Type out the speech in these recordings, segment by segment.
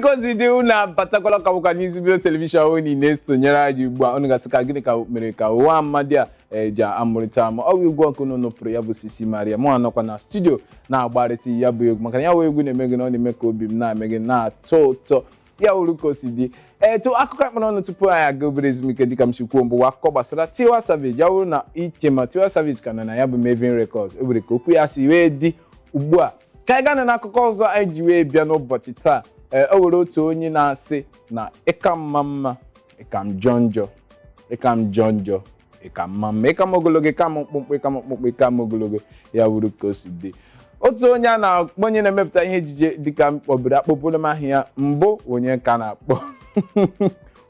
Dịka o si dị, unu abatakwala ka bụkwa n'isi bido television unu na-esonyere anyị ugbu a. Unu gasị ka gịnị ka mere ka ụwa amadi a eji amụrịta ama ọ bụ egwu ọkụ unu nụpụrụ ya bụ Sisi Maria. Mụ anọkwa na studio na-agbarịta ya bụ egwu, maka na ya bụ egwu na-eme gị na ọ na-eme ka obi m na-eme gị na-atọ ụtọ. Ya wuru ka o si dị. Etu akụkọ akpọrọ ọnụ tupu anyị aga obere ezumike, dịka m si kwuo mbụ, akụkọ gbasara Tiwa Savage. Ya bụrụ na iche ma Tiwa Savage ka nọ na ya bụ Mavin Records, o nwere ka okwu ya si wee dị ugbu a. Ka anyị gaa n'akụkọ ọzọ anyị ji wee bịa n'ụbọchị taa. Ee, o nwere otu onye na-asị na ịka mma mma, ịka m jọọ njọ, ịka m jọọ njọ, ịka mma mma, ịka m ogologo, ịka m mkpụmkpụ, ịka m mkpụmkpụ, ịka m ogologo. Ya wuru ka o si dị. Otu onye a na-akpọ onye na-emepụta ihe ejije, dịka m kpọburu akpọpụrụ m aha ya mbụ, onye ka na-akpọ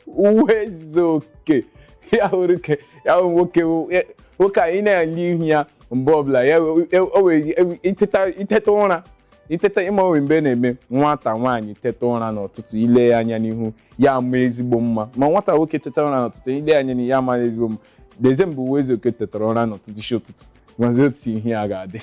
Uwezuoke. Ya wuru ka ya wụ nwoke nwoke a ị na-ele ihu ya mgbe ọbụla ya o wee iteta iteta ụra, iteta ịma onwe mgbe na-eme nwata nwaanyị teta ụra n'ụtụtụ, ile ya anya n'ihu ya ama ezigbo mma, ma nwata nwoke teta ụra n'ụtụtụ, ile ya anya n'ihu ya ama ezigbo mma. Deze mgbe Uwezuoke tetara ụra n'ụtụtụ shi ụtụtụ nwazi otu ihe ya ga-adị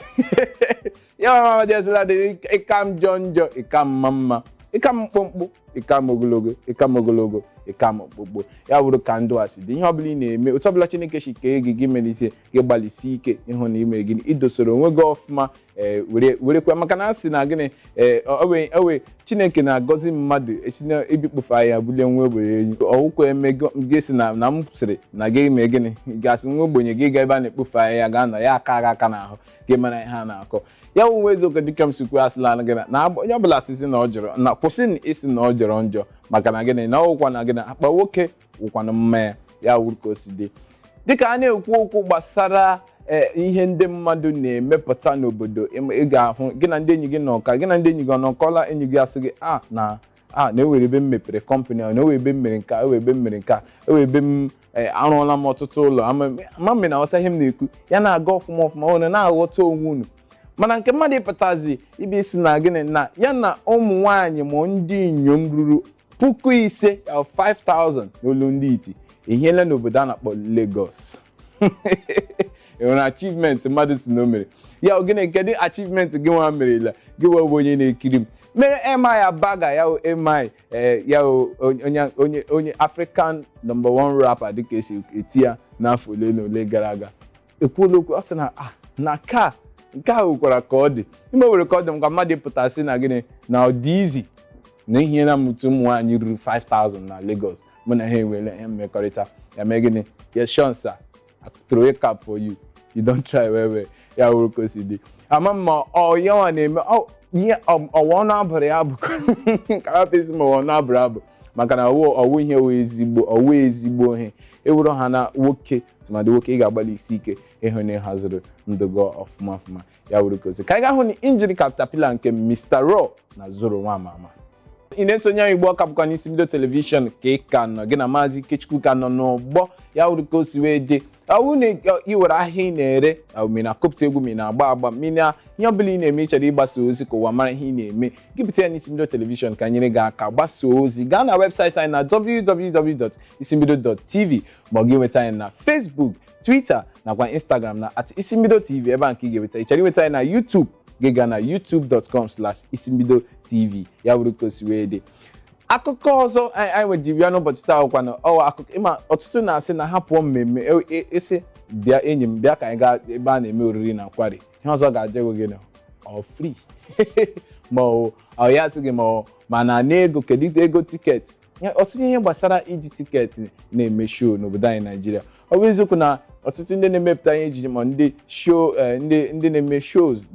ya mama jesila dị. Ịka m jọọ njọ, ịka m mma mma, ịka m mkpụmkpụ, ịka m ogologo, ịka m ogologo, ịka m mkpụmkpụ. Ya bụrụ ka ndụ a si dị, ihe ọbụla ị na-eme, otu ọbụla Chineke si kee gị, gị melite gị gbalịsi ike ịhụ na ime gịnị idosoro onwe gị ọfụma. Ee, were werekwa, maka na a sị na gịnị, ee, owe Chineke na-agọzi mmadụ esi na ibikpofe ahịa bulie nwa ogbenye enyi. Ọwụkwa eme gị si na m sịrị na gị mee gịnị, gasị nwa ogbenye gị gaa ebe a na-ekpofe ahịhịa gaa nọ ya aka aka n'ahụ gị mara ihe a na-akọ. Ya wụ Uwezuoke, dịka m sikwu, asịla gị na onye ọbụla sisi na ọ jọrọ na kwụsị isi na ọ jọrọ njọ, maka na gịnị na ọwụkwa na gịnị akpa nwoke wụkwanụ mma ya. Ya wuru ka o si dị. Dịka a na-ekwu okwu gbasara ihe ndị mmadụ na-emepụta n'obodo, ị ga-ahụ gị na ndị enyi gị nọ, ka gị na ndị enyi gị ọnọkọla, enyi gị asị gị a na a na ewere ebe m mepere company, na ewe ebe m mere nke a, ewe ebe m mere nke a, ewe ebe m arụọla m ọtụtụ ụlọ. Ama m na-aghọta ihe m na-ekwu, ya na-aga ọfụma ọfụma, unu na-aghọta onwe unu. Mana nke mmadụ ịpụtazi ibe isi na gịnị na ya na ụmụ nwaanyị ma ndị inyom ruru 5,000 ya 5000 n'olu ndị iti ehiela n'obodo a na-akpọ Lagos. Enwere achievement mmadụ si na o mere ya gịnị? Kedu achievement gị nwa merela, gị nwa bụ onye na-ekiri m mere? M.I Abaga, ya M.I, ya onye onye onye African number one rapper, dịka esi eti ya n'afọ ole na ole gara aga, ekwuola okwu. Ọ sị na na ka nke a nwekwara ka ọ dị ime, nwere ka ọ dị m ka mmadụ pụta sị na gịnị na ọ dị izi na ihe na mmụta ụmụ nwaanyị ruru 5000 na Lagos, mụ na ha enwere ihe mmekọrịta. Ya mee gịnị? Yes, sure sir, I throw a cap for you, you don try well well. Ya wuru ka o si dị. Ama m ma ọ ya nwa na-eme ihe ọwa ọnụ abụrụ ya bụ ka hapụ isi ma ọwa ọnụ abụrụ abụ, maka na ọwụ ihe wụ ezigbo ọwụ ezigbo ihe ewuru ha na nwoke, tụmadị nwoke, ị ga-agbalị isi ike ịhụ na ịhaziri ndụ gị ọfụma ọfụma. Ya wuru ka o si. Ka anyị ga-ahụ na injin Caterpillar nke Mr. Raw na Zoro nwa ama ama. Ị na-esonye anyị ugbu a, ka bụkwa n'isi bido television ka ị ka nọ, gị na Maazị Ikechukwu ka nọ n'ụgbọ. Ya wuru ka o si wee dị. Ọ bụrụ na ị were ahịa ị na-ere, ma ị na-akụpụta egwu, ma ị na-agba agba, ma ị na ihe ọbụla ị na-eme, ị chọrọ ịgbasa ozi ka ụwa mara ihe ị na-eme, gị pụta ya n'isi bido television ka nyere gị aka gbasa ozi. Gaa na webụsaịtị anyị na www.isimbido.tv, ma ọ gị nweta anyị na Facebook, Twitter nakwa Instagram na @isimbidotv. Ebe a nke ị ga-enweta. Ị chọrọ inweta anyị na YouTube, gị gaa na youtube.com/isimbidotv. Ya wuru ka o si wee dị. Akụkọ ọzọ anyị nwejiri bịa n'ụbọchị taa ọkwa na ọwa akụkọ ịma ọtụtụ na-asị na ha pụọ mmemme, isi bịa enyi m, bịa ka anyị gaa ebe a na-eme oriri na nkwari, ihe ọzọ ga-ajụ gị na ọ free, ma ọ ya sị gị ma ọ ma na na ego, kedu ego ticket. Ọtụtụ ihe gbasara iji ticket na-eme show n'obodo anyị Naijiria. Ọ bụ eziokwu na ọtụtụ ndị na-emepụta ihe ejije ma ndị show, ndị na-eme shows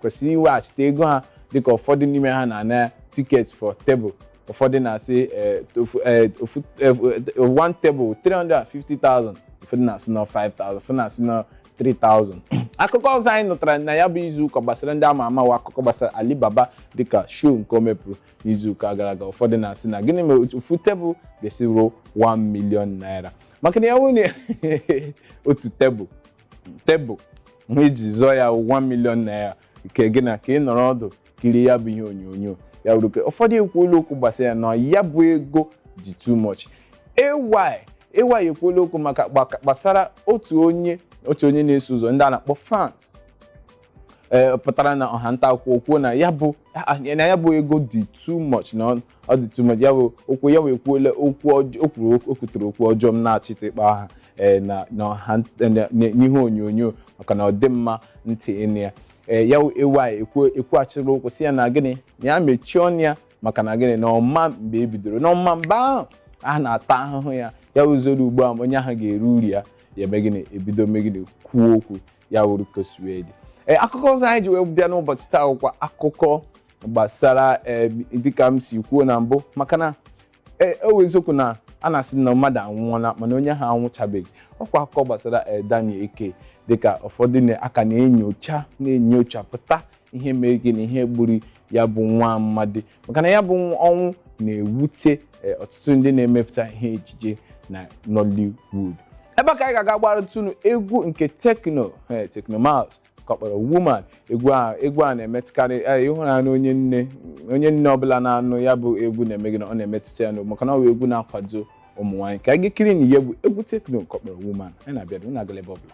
kwesịrị iweghachite ego ha, dịka ụfọdụ n'ime ha na-ana ticket for table. Ụfọdụ na-asị ofu one table 350,000, ụfọdụ na-asị na 5,000, ụfọdụ na-asị na 3,000. Akụkọ ọzọ anyị nụtara na ya bụ izu ụka gbasara ndị ama ama wa akụkọ gbasara Alibaba, dịka show nke o mepụrụ n'izuụka gara aga. Ụfọdụ na-asị na gịnị mere ofu tebụl ga-esi ruo 1 million naira, maka na ya nwụ na otu tebụl iji zụọ ya 1 million naira nke gị na ka ị nọrọ ọdụ kirie ya bụ ihe onyonyo. Ya wuru ka ụfọdụ ekwuola okwu gbasara ya na ya bụ ego dị too much. AY AY ekwuola okwu maka gbasara otu onye na-eso ụzọ ndị a na-akpọ fans. Pụtara na ọha nta akwụkwọ kwuo na ya bụ na ya bụ ego dị too much, na ọ dị too much. Ya bụ okwu ya wee kwuola okwu, o kwuru, o kwutere okwu ọjọọ m na-achịta ịkpa aha na n'ọha n'ihe onyonyo, maka na ọ dị mma ntị ịnụ ya. Ya ewu ekwughachiri okwu, sị ya na gịnị, na ya mechie ọnụ ya, maka na gịnị, na ọma mgbe e bidoro na ọma mgbe ahụ a na-ata ahụhụ ya, ya wụzoro ugbu a onye ahụ ga-eru uri ya, ya eme gịnị, ebido mee gịnị, kwuo okwu ya wuru ka o si wee dị. Akụkọ ọzọ anyị ji wee bịa n'ụbọchị taa bụkwa akụkọ gbasara, dịka m si kwuo na mbụ, maka na o eziokwu na a na-asị na mmadụ anwụọla, mana onye ahụ anwụchabeghị. Ọkwa akụkọ gbasara Daniel Eke, dịka ụfọdụ aka na-enyocha na-enyochapụta ihe mere gịnị, ihe gburu ya bụ nwa mmadụ, maka na ya bụ ọnwụ na-ewute ọtụtụ ndị na-emepụta ihe ejije na Nollywood. Ebe a ka anyị ga-aga gbarụtụnụ egwu nke Tekno, Tekno Miles, ka ọ kpọrọ Woman. Egwu a na-emetụkarị ịhụnanya onye nne, onye nne ọbụla na-anụ ya bụ egwu na-eme gịnị, ọ na-emetụta ya n'obi, maka na ọ bụ egwu na-akwado ụmụ nwaanyị. Ka anyị ga-ekiri na ihe bụ egwu Tekno nke ọ kpọrọ Woman. Anyị na-abịa, unu agala ebe ọbụla.